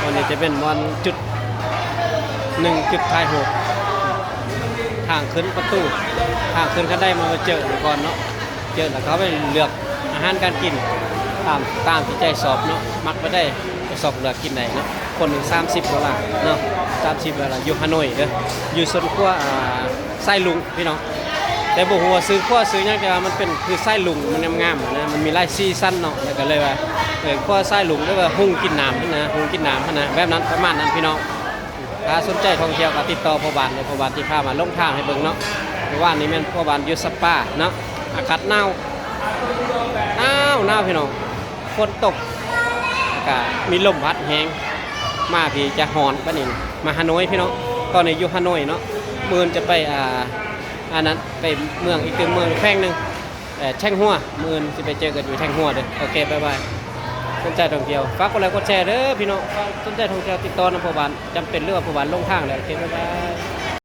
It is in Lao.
ອັນນີ້ຈະເປັນບ່ອນຈຸດ ໜຶ່ງຈຸດຖ່າຍຮູບ ທາງຂຶ້ນປະຕູ ທາງຂຶ້ນຄັນໄດ ມາເຈີກັນກ່ອນເນາະ. ເຈີແລ້ວເຂົ້າໄປເລືອກອາຫານການກິນຕາມ ຕາມທີ່ໃຈຊອບເນາະ. ມັກແບບໃດກໍຊອກເລືອກກິນໄດ້ເນາະ. ຄົນໜຶ່ງສາມສິບໂດລາເນາະ ສາມສິບໂດລາ ຢູ່ຮາໂນ້ຍເດີ ຢູ່ສວນຄົວ ອ່າ ສາຍລຸງພີ່ນ້ອງ. ແຕ່ບໍ່ຮູ້ວ່າຊື່ຄົວຊື່ຫຍັງ ແຕ່ວ່າມັນເປັນຄືສາຍລຸງ ມັນງາມໆນະ ມັນມີຫຼາຍສີສັນເນາະ. ແລ້ວກໍເລີຍວ່າ ເອີ ຄົວສາຍລຸງ ຫຼືວ່າຮຸ່ງກິນນ້ຳຫັ້ນນະ ຮຸ່ງກິນນ້ຳຫັ້ນນະ ແບບນັ້ນ ປະມານນັ້ນພີ່ນ້ອງ. ຖ້າສົນໃຈທ່ອງທ່ຽວກໍຕິດຕໍ່ພໍ່ບ້ານເດີ ພໍ່ບ້ານທີ່ພາມາລົງທາງໃຫ້ເບິ່ງເນາະ. ເມື່ອວານນີ້ແມ່ນພໍ່ບ້ານຢູ່ສະປາເນາະ ອາກາດໜາວ ໜາວ ໜາວພີ່ນ້ອງ. ຝົນຕົກ ກະມີລົມພັດແຮງ ມາພີ້ຈະຮ້ອນປານນີ້. ມາຮາໂນ້ຍພີ່ນ້ອງ ຕອນນີ້ຢູ່ຮາໂນ້ຍເນາະ. ມື້ອື່ນຈະໄປ ອ່າ ອັນນັ້ນ ໄປເມືອງອີກຕື່ມ ເມືອງແຂວງໜຶ່ງ ເອີ ແທງຫົວ. ມື້ອື່ນຊິໄປເຈີກັນຢູ່ແທງຫົວເດີ. ໂອເຄ ບາຍບາຍ. ສົນໃຈທ່ອງທ່ຽວ ຝາກກົດໄລກົດແຊເດີພີ່ນ້ອງ. ຝາກ ສົນໃຈທ່ອງທ່ຽວ ຕິດຕໍ່ນຳພໍ່ບ້ານ ຈຳເປັນ ຫຼືວ່າພໍ່ບ້ານລົງທາງແລ້ວ. ໂອເຄ ບາຍບາຍ.